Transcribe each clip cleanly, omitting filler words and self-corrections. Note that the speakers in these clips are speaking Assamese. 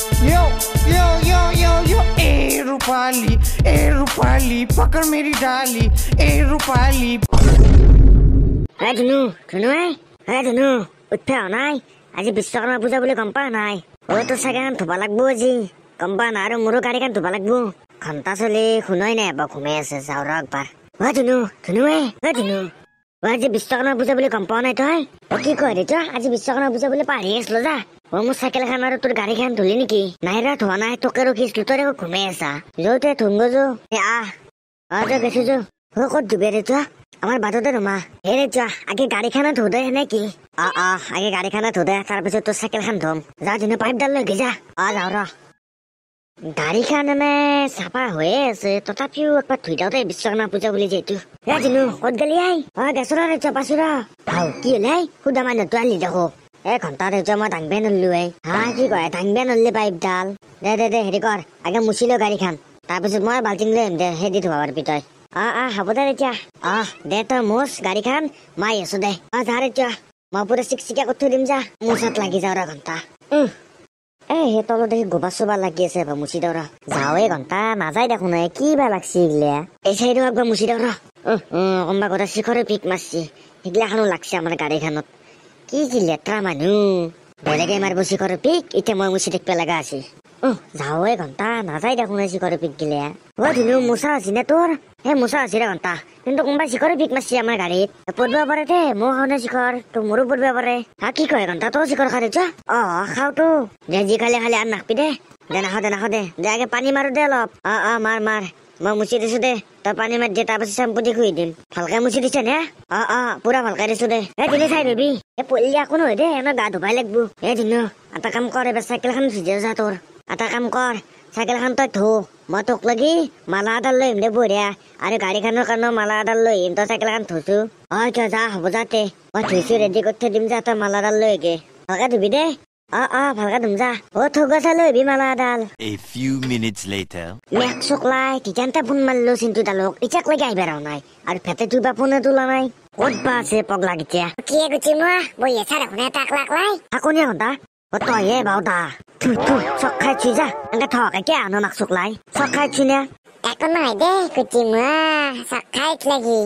यो यो यो यो यो ए रूपाली, ए रूपाली, पकड़ मेरी डाली, ए रूपाली। হে ধুনু, ধুনু, হে ধুনু, উঠে অহা নাই? আজি বিশ্বকৰ্মা পূজা বুলি গম পোৱা নাই? অ, তোৰ চাইকেলখন ধুব লাগব আজি, গম পোৱা নাই? আৰু মোৰো গাড়ীখন ধুব লাগব। ঘণ্টা চলি শুনাই নাই, এবাৰ ঘুমাই আছে, যাওঁ ৰ একবাৰ। অ ধুনু, ধুনু, এ অ ধুনু, অ আজি বিশ্বকৰ্মা পূজা বুলি গম পোৱা নাই তই? অ কি কয় ৰে তই, আজি বিশ্বকৰ্মা পূজা বুলি পাহৰি আছিলো যা। অ মোৰ চাইকেলখন আৰু তোৰ গাড়ীখন ধুলি নেকি? নাই ৰ, ধোৱা নাই, তোকে ৰখিছিলো, তই দেখোন ঘুমাই আছা। যৌ তই ধুমগৈ যৌ। এ আহ, অ যা গেছো যৌ। অ ক'ত ধুবি ৰে তই? আমাৰ বাটতে ধুমা। হে ৰে যোৱা, আগে গাড়ীখনে ধু দে নে কি? অ অ আগে গাড়ীখনে ধু দে, তাৰপিছত তোৰ চাইকেলখন ধুম। যা ধুনু, পাইপডাল লৈ যা। অ যাওঁ ৰ। গাড়ীখন এনে চাফা হৈয়ে আছে, তথাপিও একবাৰ ধুই যাওঁ দেই, বিশ্বকৰ্মা পূজা বুলি যিহেতু। এ ধুনু, ক'ত গেলি I? অ গেছো ৰ, যোৱা পাইছো ৰ। হাও কি হ'ল I? সুধা মানুহটো আনলি দেখো। এ ঘণ্টা দে যোৱা, মই দাংবে নললো এই। হা কি কয়, দাংবে নললি পাইপডাল? দে দে দে, হেৰি কৰ, আগে মুচি ল গাড়ীখন, তাৰপিছত মই বাল্টিং লৈ আহিম দে, সেই দি ধুব পাৰিবি তই। অ অ হ'ব দে তেতিয়া। অ দে তই মুচ গাড়ীখন, মই আহি আছো দে। অ যা ৰে যোৱা, মই পুৰা চিকচিকিয়া কৰি থৈ দিম যা, মুচত লাগি যাওঁ ৰ ঘণ্টা। এ সেই তলত দেখি গোবৰ চোবৰ লাগি আছে, এবাৰ মুচি দিওঁ ৰ। যাওঁৱে ঘণ্টা নাযায় দেখোন, এ কি বা লাগছি এইগিলা। এই চাইডো একবাৰ মুচি দিওঁ ৰ। কোনোবা গোটেই শিখৰে পিক মাৰছি, সেইগিলাখনো লাগছে আমাৰ গাড়ীখনত। কি কি লেতেৰা মানুহ, বেলেগে মাৰিব শিখৰৰ পিক, এতিয়া মই মুচি থাকিব লগা আছে। যাওঁৱে ঘণ্টা নাযায় দেখোন এই শিখৰৰ পিক গিলা। অ ধুনু, মোচা আছে নে তোৰ? হে মোচা আছে ৰে ঘণ্টা, কিন্তু কোনোবাই শিখৰে পিক মাৰছি আমাৰ গাড়ীত। পৰব পাৰে দে, মই খাওঁ নে শিখৰ, তো মোৰো পৰব পাৰে। হা কি কয় ঘণ্টা, তই শিখৰ খাই যা? অ খাওঁতো দে, যি খালি খালি আৰু নাখবি দে। দে নাখাওঁ দে, নাখাওঁ দে। দে আগে পানী মাৰো দে অলপ। অ অ মাৰ মাৰ, মই মুচি দিছো দে, তই পানী মাৰি দে, তাৰপিছত চেম্পু দি খুৱাই দিম। ভালকে মুচি দিছে নে? অ অ পুৰা ভালকে দিছো দে। এ দিনে চাই ৰবি, এ পল্লি একো নহয় দে, এনে গা ধুবাই লাগব। এ ধুনু, এটা কাম কৰ, এবাৰ চাইকেলখন ভিজাই যা তোৰ। এটা কাম কৰ, চাইকেলখন তই ধো, মই তোক লাগি মালা এডাল লৈ আহিম দে বঢ়িয়া, আৰু গাড়ীখনৰ কাৰণেও মালা এডাল লৈ আহিম। তই চাইকেলখন ধুইছো। অ তই যা, হ'ব যা তে, মই ধুইছো, ৰেডি কৰি থৈ দিম যা, তই মালাডাল লৈ আহিবি। ভালকে ধুবি দে। অ অ ভালকে ধুম যা। অ থগা চাই লৈ আহিবি মালা এডাল। A few minutes later. মেক চকলাই তিতান্তে ফোন মাৰিলো চিন্তু তালুক, এতিয়াক লৈকে আহিব পৰা নাই, আৰু ভেটে তুই বা ফোনে তোলা নাই। ক'ত বা আছে পগলা কেতিয়া? কি গুচি মই বহি আছা দেখোন, এটা আকলা আকলাই। আকনীয়া ঘণ্টা। অ তই হে বাউদা, থু থু চক খাই থুই যা, এনেকে থকাকে কিয় আনো মাক চকলাই, চক খাই থুই নে? একো নহয় দে কুটি মই, চক খাই লাগি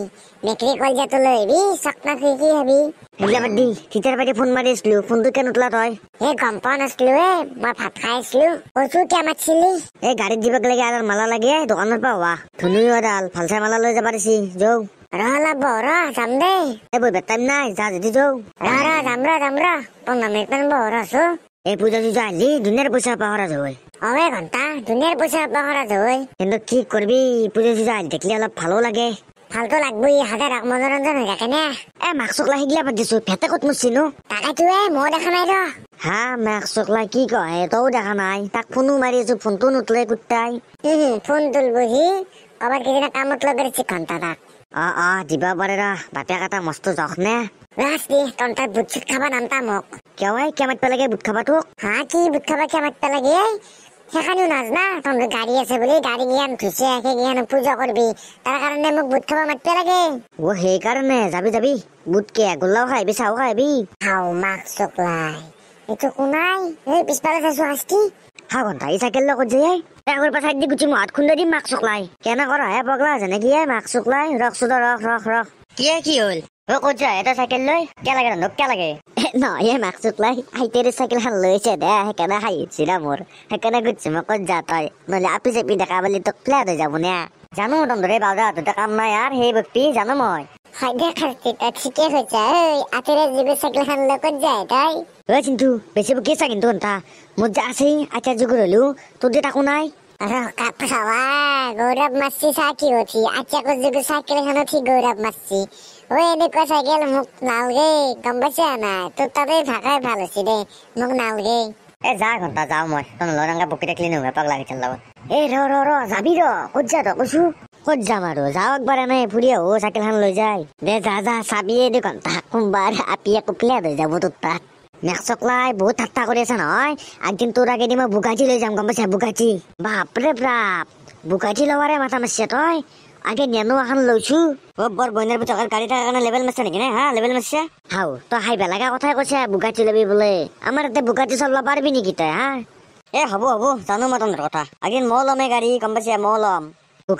মেকৰি কলজাটো লৈ আহিবি, চক নাখুই কি হবি? সেইগিলা বাদ দি, তেতিয়াৰ বাদে ফোন মাৰি আছিলো, ফোনটো কেন উঠলা তই? এই গম পোৱা নাছিলো এ, মই ভাত খাই আছিলো। কৈছো কিয় মাতছিলি? এই গাড়ীত দিব লাগে আৰু মালা লাগে, দোকানৰ পৰা হোৱা ধুনুও এডাল ভাল চাই মালা লৈ যাবা দিছি। যৌ ৰ অলপ বহ ৰ, যাম দেই। এই বহিব টাইম নাই, যা যদি যৌ। ৰ ৰ যাম ৰ, যাম ৰ, 15 মিনিট মান বহ ৰছো। এই পূজা চূজা আহিলি দুনিয়াৰ পইচা পাহৰা হৈ। অ এ ঘণ্টা দুনিয়াৰ পইচা পাহৰা হৈ। কিন্তু কি কৰবি, পূজা চূজা আহিলি দেখিলে অলপ ভালো লাগে। ভালতো লাগবই, হাজাৰ হক মনোৰঞ্জন হৈ থাকে নে। এ মাক চকলা সেইগিলা বাদ দিছো, ভেটে ক'ত মুচিনো? তাকেতো এ ময়ো দেখা নাই ৰ। হা মাক চকলা কি কয়, তইও দেখা নাই? তাক ফোনো মাৰি আছো, ফোনটো নুতলে কুত্তাই। ফোন তুলবহি, ক'ৰবাত কিজানি কামত লগাই দিছে ঘণ্টা তাক। অ অ দিব পাৰে ৰ, বাপেক এটা মস্ত জখ নে। ৰাস দি তন্তাৰ বুট চুট খাবা নামতা মোক। কিয় ঐ, কিয় মাতিব লাগে বুট খাবা তোক? হা কি বুট খাবা কিয় মাতিব লাগে? সেইখানিও নাজনা তহঁতৰ গাড়ী আছে বুলি, গাড়ী কেইখন ধুইছে, সেইকেইখন পূজা কৰবি, তাৰ কাৰণে মোক বুট খাব মাতিব লাগে। অ সেইকাৰণে যাবি যাবি, বুট কে গোল্লাও খাই আহিবি, চাহো খাই আহিবি। হাও মাক চকলাই, এইটো কোনাই এই পিছফালে চাইছো শাস্তি। হা ঘণ্টা এই চাইকেল লগত যাই আগৰ পৰা চাইড দি গুচি মই হাত খুন্দাই দিম মাক চকলাই। কেনে কৰ হে পগলা হৈছে নেকি হে মাক চকলাই? ৰখচোন তই, ৰখ ৰখ ৰখ। কি কি হ'ল? অ ক'ত যা এটা চাইকেল লৈ? কিয় লাগে তহঁতক, কিয় লাগে? নহয় মাক চকলাই, আইতেৰে চাইকেলখন লৈছে দে, সেইকাৰণে হাঁহি উঠছি না মোৰ, সেইকাৰণে সুধছি মই ক'ত যা তই, নহ'লে আপি চাপি দেখা বুলি তোক ফ্লেট হৈ যাব নে। জানো তহঁতৰে বাউদা হাততে কাম নাই আৰু সেই বকবি জানো মই। হয় দে খাস্তি, তই ঠিকে কৈছা ঐ, আতেৰে যিবোৰ চাইকেলখন লৈ ক'ত যায় তই? ঐ চিন্তু, বেছি বকি আছা কিন্তু ঘণ্টা, মোৰ যে আছেই আইতাৰ যুগৰ হ'লেও তোৰ যে তাকো নাই। আৰু কাপড় গৌৰৱ মাৰছি চা কি উঠি, আইতাকৰ যুগৰ চাইকেলখন উঠি গৌৰৱ মাৰছি। ঐ এনেকুৱা চাইকেল মোক নালগে, গম পাইছা নাই? তোৰ তাতে থাকাই ভাল হৈছে দে, মোক নালগে। এ যা ঘণ্টা যাওঁ মই, তহঁতৰ এনেকে বকি থাকিলি নহয় পাগলা কেইটাৰ লগত। এ ৰ ৰ ৰ, যাবি ৰ, ক'ত যা তই কৈছো? ক'ত যাম আৰু, যাওঁ একবাৰ এনে ফুৰি আহো, চাইকেলখন লৈ যায়। দে যা যা, চাবিয়ে দে ঘণ্টা, কোনোবাৰ আপিয়ে কোপলে হৈ যাব তোৰ তাত। মেক চকলাই বহুত ঠাট্টা কৰি আছে নহয়, একদিন তোৰ আগেদি মই বুগাটি লৈ যাম, গম পাইছা? বুগাটি, বাপৰে বাপ, বুগাটি লৱাৰে মাথা মাৰছে তই। আগে নেনো এখন লৈছো। অ বৰ বইনাৰ পুতেকৰ গাড়ী থকাৰ কাৰণে লেবেল মাৰছে নেকি নে? হা লেবেল মাৰছে? হাও তই হাই বেলেগা কথাই কৈছে, বুগাটি ল'বি বোলে। আমাৰ ইয়াতে বুগাটি চলাব পাৰিবি নেকি তই? হা এ হ'ব হ'ব, জানো মই তহঁতৰ কথা। একদিন ময়ো ল'মে গাড়ী, গম পাইছে, ময়ো ল'ম।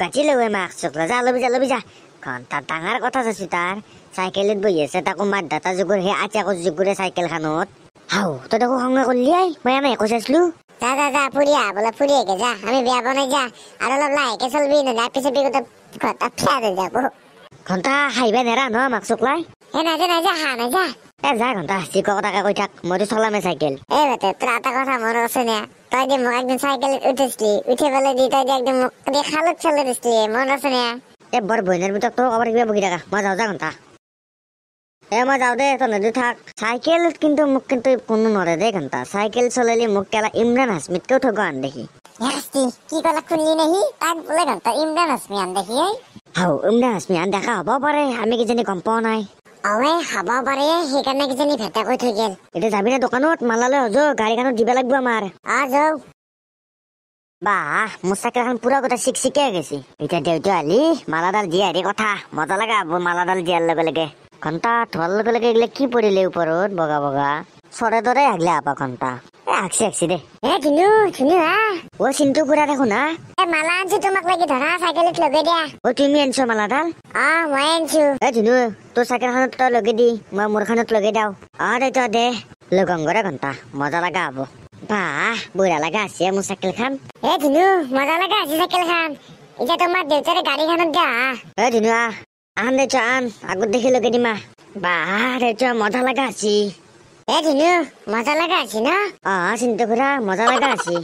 কাটি লৱে মাক চকলা, যা ল'বি, যা ল'বি যা। ঘণ্টা ডাঙৰ কথা চাইছো, তাৰ চাইকেলত বহি আছে, তাকো মাত দাতা যুগৰ সেই আচাকৰ যুগৰে চাইকেলখনত। হাও, তই দেখোন খঙে কৰিলি I, মই এনে একো চাইছিলো। যা যা যা, ফুৰি আহ বোলে, ফুৰি আহে যা, আমি বেয়া পোৱা নাই যা। আৰু অলপ লাহেকে চলবি, নহ'লে পিছে পিছে ঘণ্টা ফিয়াৰ হৈ যাব। ঘণ্টা হাঁহিবা নেৰা ন মাক চকলাই? এ নাযা নাযা, হা নাযা। এ যা ঘণ্টা, যি ক তাকে কৈ থাক, মইতো চলামে চাইকেল। এ বেটা, তোৰ এটা কথা মনত আছে নে? তই যে মোক একদিন চাইকেলত উঠিছিলি, উঠি পেলাই দি তই যে একদম মোক দি খালত চলাই দিছিলি, মনত আছে নে? এ বৰ বইনাৰ ভিতৰত তই কাৰোবাৰ কিবা বকি থাকা, মই যাওঁ যা ঘণ্টা। এ মই যাওঁ দে, তই নদী থাক। চাইকেলত কিন্তু মোক কিন্তু কোনো নৰে দেই ঘণ্টা। চাইকেল চলালি মোক কেলা ইমৰান হাছমিতকেও ঠগো আন দেখি। কি ক'লা শুনলি নেহি? তাক বোলে ঘণ্টা ইমৰান হাছমি আন দেখি। হাও, ইমৰান হাছমি আন দেখা হ'ব পাৰে, আমি কিজানি গম পোৱা নাই। অৱে হ'ব পাৰে, সেইকাৰণে কিজানি ভেটা কৈ থৈ গেল। এতিয়া যাবি নে দোকানত মালালৈ? হজো গাড়ীখনত দিব লাগিব আমাৰ। অ যাওঁ। বাহ, মোৰ চাইকেলখন পুৰা গোটেই চিকচিকে গৈছে। এতিয়া দেউতা আলি মালাডাল দিয়া হেৰি কথা মজা লগা হ'ব। মালাডাল দিয়াৰ লগে লগে ঘণ্টা ধোৱাৰ লগে লগে এইগিলা কি পৰিলে ওপৰত বগা বগা চৰে দৰে আগলে আপা ঘণ্টা। এ আগছি আগছি দে। এ ধুনু ধুনু হা। অ চিন্তু খুৰা দেখোন হা। এ মালা আনছো তোমাক লাগি, ধৰা চাইকেলত লগাই দিয়া। অ তুমি আনছ মালাডাল? অ মই আনছো। এ ধুনু, তোৰ চাইকেলখনত তই লগাই দি, মই মোৰখনত লগাই দিওঁ। অ দে তই দে, লগং কৰে ঘণ্টা মজা লগা হ'ব। বাহ, বঢ়িয়া লগা আছে মোৰ চাইকেলখন। এ ধুনু, মজা লগা আছে চাইকেলখন। এতিয়া তোমাৰ দেউতাৰে গাড়ীখনত দিয়া। এ ধুনু আহ, আন দে আন, আগত দেখি লগাই দিমা। বাহ দেউতা, মজা লগা আছে। এ ধুনু, মজা লগা আছে ন? অ চিন্তু খুৰা, মজা লগা আছে।